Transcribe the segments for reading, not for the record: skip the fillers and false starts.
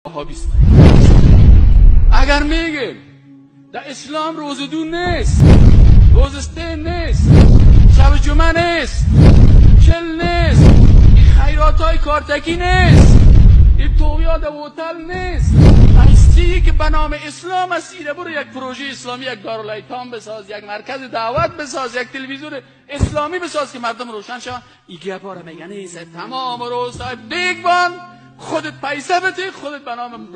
وهابیست. اگر میگیم در اسلام روز دو نیست، روز سه نیست، شب جمعه نیست، چل نیست، خیرات های کارتکی نیست، این تویاد هتل نیست، هستی که به نام اسلام است، برو یک پروژه اسلامی، یک دارالایتام بساز، یک مرکز دعوت بساز، یک تلویزیون اسلامی بساز که مردم روشن شوند. این گپا رو میگن نیست. تمام روز دیگبان خودت پیسه بده، خودت به نام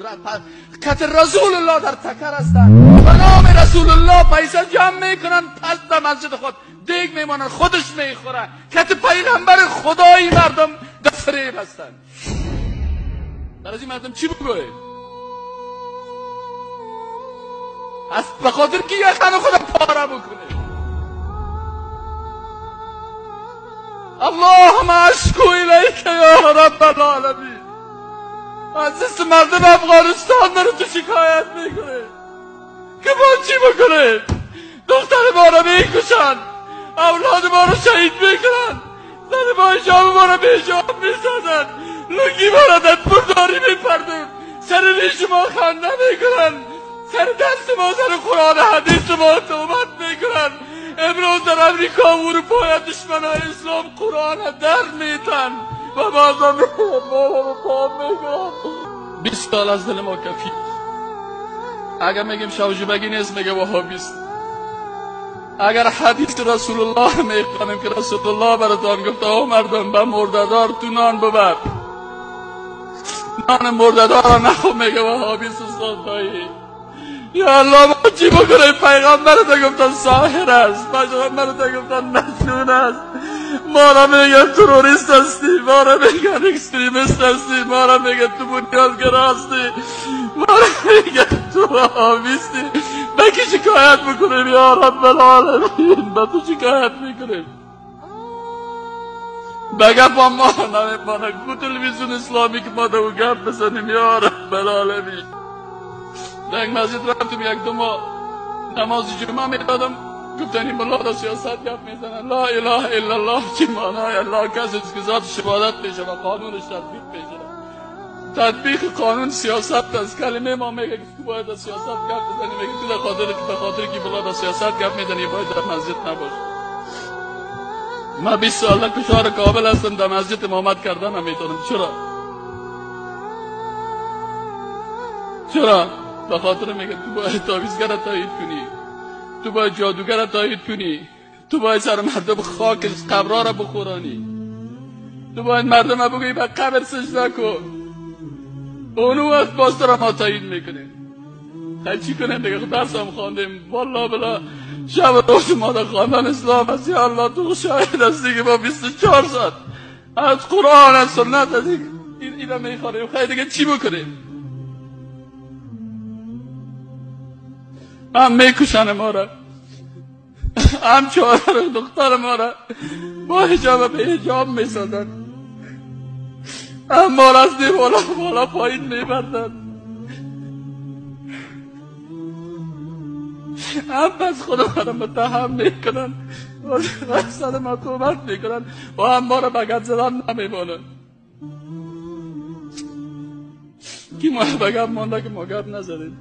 کت رسول الله در تکر هستن، به نام رسول الله پیسه جمع میکنن، پس در مسجد خود دیگ میمانن، خودش میخورن. کت پیغمبر خدایی مردم در فریب هستن. در از این مردم چی بگویم؟ از به خاطر که یخن خودم پاره بکنه. اللهم اشکو الیک یا رب العالمین. از دست مردم افغانستان داره تو شکایت میکنه که ما چی بکنه؟ دختر ما رو میکشن، اولاد ما رو شهید میکنن، زن با حجاب ما رو به حجاب میسازن، لنگی ما رو در برداری میپردون، سر ریش ما خنده میکنن، سر دست ما، سر قرآن حدیث ما تهمت میکنن. امروز در امریکا و اروپا دشمنای اسلام قرآن در میتن و بازم ما رو 20 سال از دل ما کفی. اگر میگیم شوجبگی نیست، میگه وهابیست. اگر حدیث رسول الله میخوانیم که رسول الله براتان گفته او مردم به مرده‌دار تو نان ببر، نان مرده‌دار را نخو، میگه وهابیست. استاد دایی یا الله ما چی بکنیم؟ پیغمبر تا گفتن ساحر است، پیغمبر تا گفتن مجنون است، ما را میگن تروریست هستی، ما را میگن اکستریمیست هستی، ما را میگن تو بنیادگرا هستی، ما را میگن تو وهابیستی. به کی شکایت بکنیم یا رب العالمین؟ به تو شکایت میکنیم. به گپ ما نمیمانه کو تلویزیون اسلامی که ما دو گپ بزنیم یا رب العالمین. در یک مسجد رفتم، یک دو ماه نماز جمعه میدادم، گفتن این ملا در سیاست گپ میزنه. لا اله الا الله چی معنای الله؟ کسی که ذاتش عبادت میشه و قانونش تطبیق میشه. تطبیق قانون سیاست است. کلمه ما میگه که تو باید در سیاست گپ بزنی، میگه تو در خاطر که ملا در سیاست گپ میزنی باید در مسجد نباشی. من 20 ساله کشار کابل هستم، در مسجد امامت کردن نمیتونم. چرا؟ چرا؟ به خاطر میگه تو باید تعویذگر را تایید کنی، تو باید جادوگر را تایید کنی، تو باید سر مردم خاک قبرها را بخورانی، تو باید مردم را بگویی به قبر سجده کن. اونو وقت باز تو را ما تایید میکنیم. خیلی چی کنیم دیگه؟ خود درس هم خواندیم، والله بلا شب روز ما در خواندن اسلام است. یا الله تو شاهد هستی که ما 24 ساعت از قرآن از سنت از این را میخوانیم. خیلی دیگه چی بکنیم؟ هم میکشن ما را، هم چهار دختر ما را با حجاب به حجاب میسازن، هم ما را از دیوالا بالا پایین میبردن، هم پس خود ما را متهم میکنن و سر ما تهمت میکنن و هم ما را به گپ زدن نمیمانن. کی ما را به گپ مانده که ما گپ نزدیم؟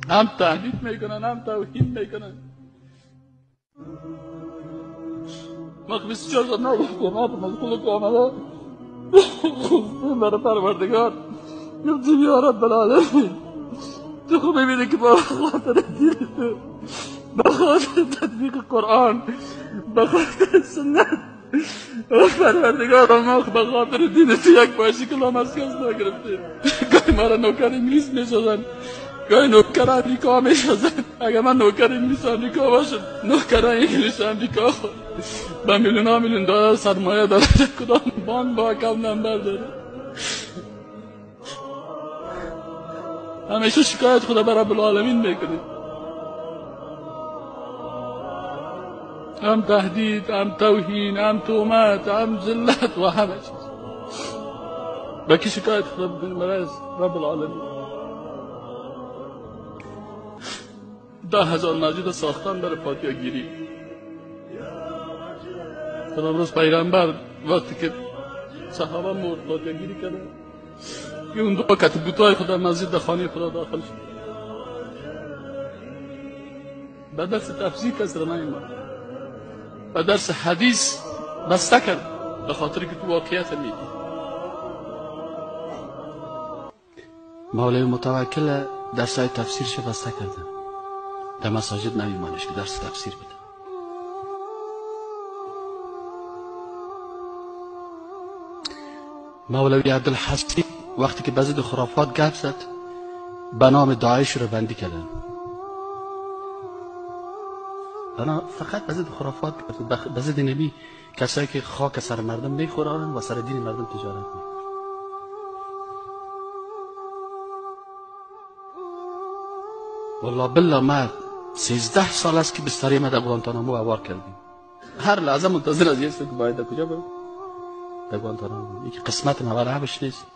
هم تهدید میکنن، هم توهین میکنن. ما 24 ساعت نگفتیم، از خلق آمده خستیم برای پروردگار، گفتیم یا رب العالمین تو خوب میبینی که با خاطر دین تو، به خاطر تطبیق قرآن، به خاطر سنت و پروردگار ما به خاطر دین تو یک باشی کلام از کس نگرفتیم. گاهی ما را نوکر انگلیس میسازن، گاهی نوکر امریکا میسازن. اگر من نوکر انگلیس امریکا باشم، نوکر انگلیس امریکا به میلیون ها میلیون دلار سرمایه داره، کدام بانک با کم نمبر داره. همیشه شکایت خدا به رب العالمین میکنیم. هم تهدید، هم توهین، هم تهمت، هم ذلت و همه چیز. به کی شکایت خدا بکنیم؟ برای رب العالمین. 10,000 مسجد ساختن برای فاتحه گیری. خدا روز پیغمبر وقتی که صحابه مرد دادگیری کرده که اون دو کت بوتای خدا مسجد در خانه خدا داخل شد. به درس تفسیر کس را نیامد، به درس حدیث بسته کرد، به خاطر که تو واقعیت میدی. مولوی متوکل درسای تفسیرش بسته کرده، در مساجد نمیمانش که درس تفسیر بده. مولوی عبدالحسین وقتی که به ضد خرافات گپ زد، به نام داعش رو بندی کردن. بنا فقط به ضد خرافات گپ زد، به ضد نبی، کسایی که خاک سر مردم میخورن و سر دین مردم تجارت میکنن. والله بالله ما 13 سال است که بستری ما در گوانتانامو اوار کردیم. هر لحظه منتظر از یه که باید در کجا برم؟ در گوانتانامو. یکی قسمت ما برای هبش نیست.